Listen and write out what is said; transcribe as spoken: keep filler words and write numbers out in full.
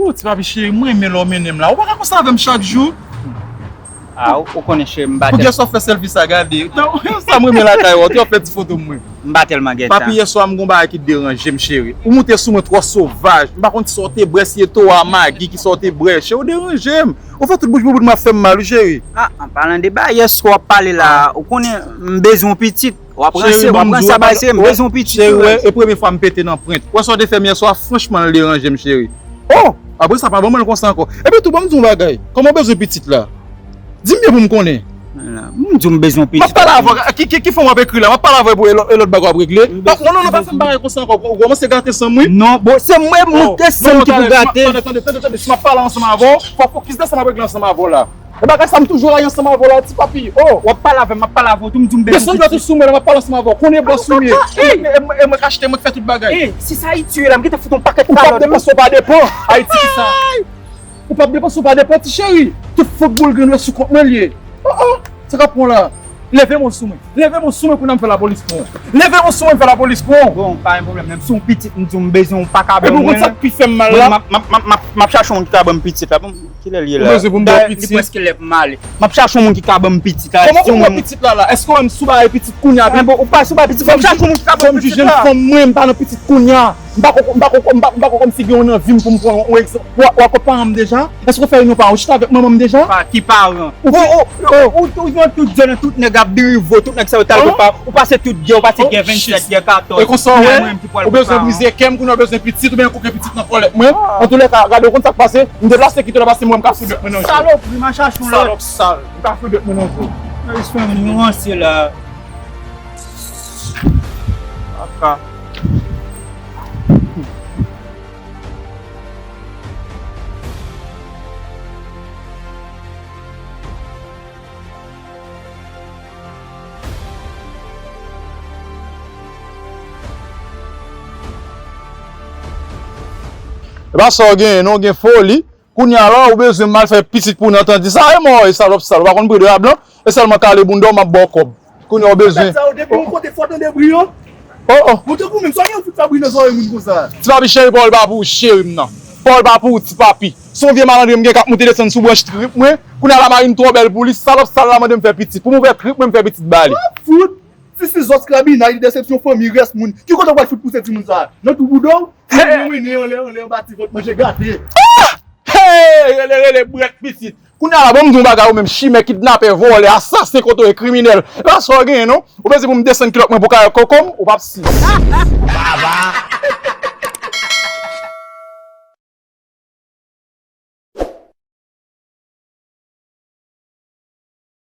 Ou ti papi cheri, mwen renmen lè w mennen m la. Ou pa ka konsa avè m chak jou. Ah, ou, ou konnen cheri, m pa Pou tèl. Gen sa w fè sèlfi sa, gade. Sa mwen renmen lakay ou, ou fè ti foto mwen. M pa tèlman gen tan. Papi, yèswa m gon bagay ki deranje m, cheri. Ou moute sou mwen twò sovaj. M pa konn kisa w te bwè, si e to a magi kisa w te bwè. Cheri, ou deranje m. Ou fè tout bouch bouboun mwen ap fè m mal, wi, cheri. Ah, an palan de bagay, yèswa w ap pale la, ou konnen m bezwen yon pitit. W ap ranse, w ap ranse a bay se, m bezwen yon pitit. Cheri, wè, e premye fwa m pete nan pwent. Wè sa w te fè m yèswa, franchman, l deranje m, cheri. Oh! Apre sa, pa ban mwen l konsa ankò. Epi tou, ban m di w yon bagay. Kòman w bezwen pitit la? Di m byen pou m konnen. M di w m bezwen pitit. M ap pale avè w. Ki, ki, ki fòm w ap ekri la? M ap pale avè w pou e lòt, e lòt bagay w ap regle. Non, non, non, pa fè m bagay konsa ankò. Ou kòmanse gate san m, wi. Non, bon, se mwen m moute san m ki pou gate. Tande, tande, tande, tande. Si m ap pale ansanm avè w, fò fokis nan sa m ap regle ansanm avè w la. E bagay sa m toujou rayi ansanm avè w la, ti papi. Oh! W ap pale avè m, m ap pale avè w tou, m di w m bezwen pitit. Desann dwèt ou sou mwen, m ap pale ansanm avè w. Konnen bòs ou m ye. E, e, e mwen k achte, mwen k fè tout bagay. E, si se Ayiti w ye la, m gentan fout yon pakèt kalòt. Ou p ap depanse, ou pa depan. Ayiti ki sa? Ou p ap depanse, ou pa depan, ti cheri. Tout fout boul grenn ou sou kont mwen l ye. Oh, oh, sa k ap pran w la? Leve men w sou mwen. Leve men w sou mwen pou n al fè lapolis pran w. Leve men w sou mwen, m fè lapolis pran w. Bon, pa gen pwoblèm, menm si w pitit, m di w m bezwen w, pa ka ban mwen. Epi w konn sa k pi fè m mal la? M ap, m ap, m ap, m ap, m ap chache yon moun ki ka ban m pitit la. Bon, kilè l ye la? Ou bezwen pou m ba w pitit? Li prèske lè pou m ale. M ap chache yon moun ki ka ban m pitit la. Kòman pou m ba w pitit la la? Èske w wè m sou bagay pitit kounye a? Bon, ou pa sou bagay pitit, m ap chache yon moun ki ka ban m pitit la. Kòm jèn fanm mwen, m pa nan pitit kounye a. M pa ko, m pa ko, m pa, m pa ko kòmsi gen yon nan vi m pou m pran yon egzanp. Ou, ou akò paran m deja? Èske w fè reyinyon paran? Ou chita avèk manman m deja? Pa, ki paran? Ou, ou, ou, ou, ou jwenn tout jèn, tout nèg ap dirive w, tout nèg sa yo t al kot paran. Ou pase tout gè, ou pase gè vennsèt, gè katòz. E konsa w wè, ou bezwen brize kè m, kounye a w bezwen pitit, oubyen koke pitit nan kòlèt mwen. Antoulèka, gade, ou konn sa k pase, m deplase kite w la pase m wè m ka fou dwèt mwen nan je w. Salopri, m a chache yon lòt. Salòp sal, m ka fou dwèt mwen nan je w. Yo jis fè m ranse la. Aka. E pa sa w genyen non, w gen foli. Kounye a la, ou bezwen m al fè pitit pou w nan tandi sa, e mò, e salòp sal, ou pa konn pri de la blan, e sèlman kale bounda w, m ap ba w kòb. Kounye a ou bezwen. Tèt sa yo depi yon kote fò tande bri yo. Oh, oh. Mwen tankou menm sa yon fout fè bri nan zòrèy moun konsa. Ti papi cheri, pawòl pa pou ou, cheri m nan. Pawòl pa pou ou, ti papi. Se yon vye malandren m gen k ap moute desann sou branch trip mwen. Kounye a la marye m twò bèl pou li, salòp sal la mande m fè pitit. Pou m ouvè trip mwen, m fè pitit ba li. Fout. Ti sizòs krabinay, li desepsyon fanmi, rès moun. Ki kote w pral fout pouse timoun sa a? Nan twou bouda w? Timoun wine anlè, anlè, anba ti vant, manje gate. Hey! Rele, rele, brèt pitit. Kounye a la, ban m di w yon bagay, ou menm chimè, kidnapè, vòlè, asasen, kote w ye, kriminèl. E pa sa w genyen, non. Ou bezwen pou m desann kilòt mwen pou kayòk koko m, ou p ap si. Baba!